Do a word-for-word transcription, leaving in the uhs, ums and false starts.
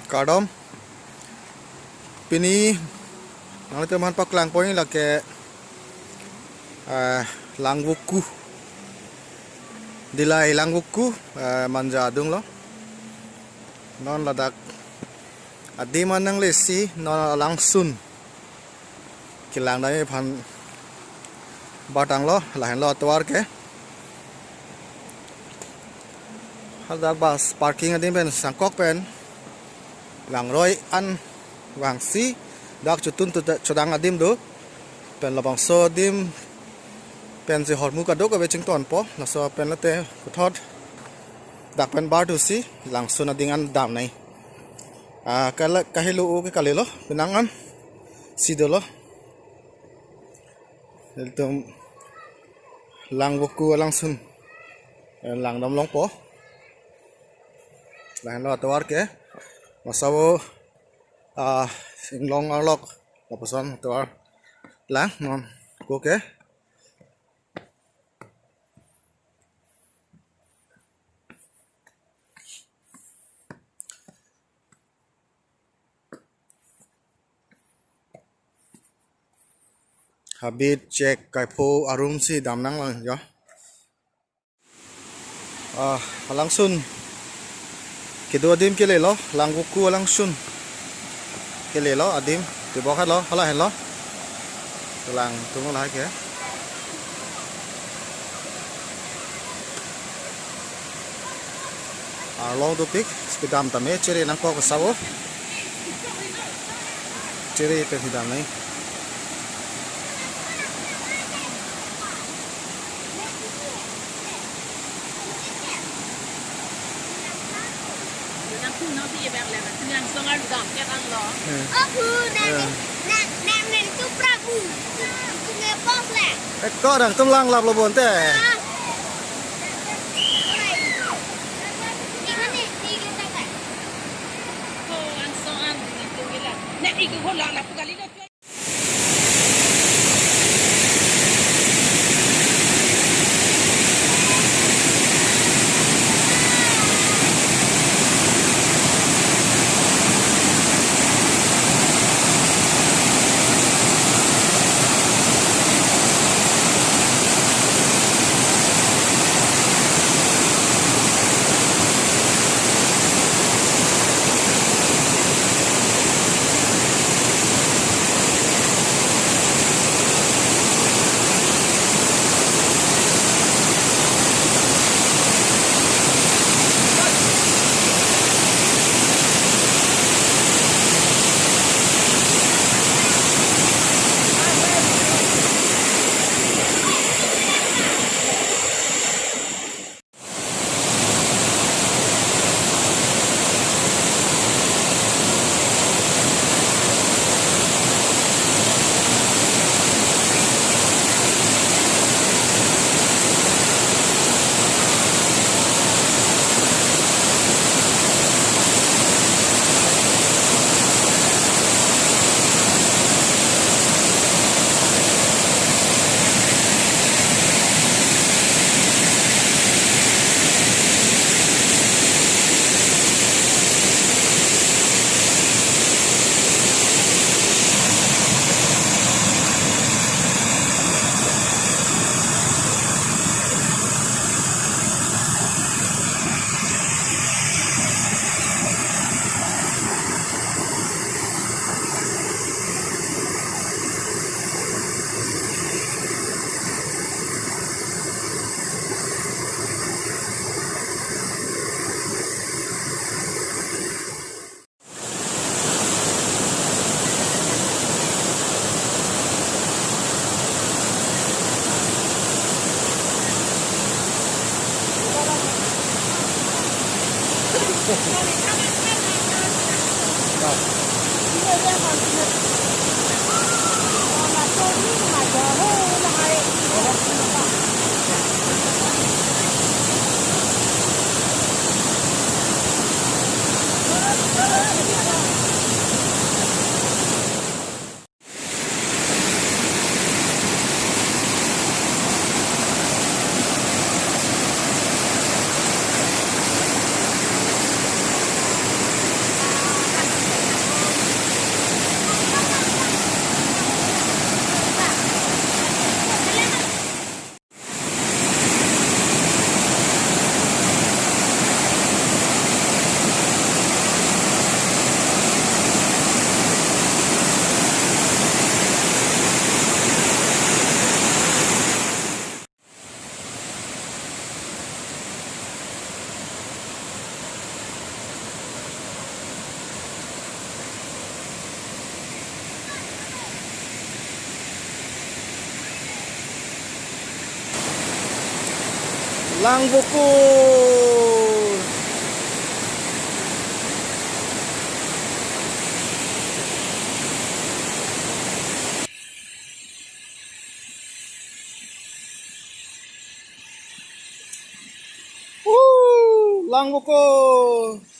Kardom. Pini nanglitum aphan paklang pon lake, eh, Langvoku. Dillai Langvoku, eh, Manja adung lo. Non ladak adim an nanglesi, non alangsun kelang damji aphan bartanglo, lahenlo atovar ke. Hadak bus parking adim pen sangkok pen langroi an vangsi dak chotun tu chodang adim do, pen labangso adim pensi hormu kadokave chingtonpo, laso pen late puthot dak pen barthusi langsun ading an damnang. Ah, kala-, kahelo o ke kalilo, penang an si dolo. Ilitum Langvoku alangsun, eh, langdam longpo. Lahenlo atovar ke. Masavo, ah, inglong arlok lapuson atovar lang non ko ke. Habit chek kaipho arumsi damnang lang jo. Ah, alangsun kedo adim kelelo, Langvoku alangsun kelelo adim, tibok halo, hala helo. Langtum lahai ke. Arlong dopik, kedam tame, chere nangkok savo. Chere pen kedam nang. Eh. Ako, nang, Eh. nang, nang, nang, tu Prabhu. Tu, tu nge pos le. Eh, ko nangtum langlaplo bonte. Ah. Ini nih, ini kita kan. Ko ang soan, nangtum gila. Nek iku ko lang lapu kali lo. Langvokur. Uh, Langvokur.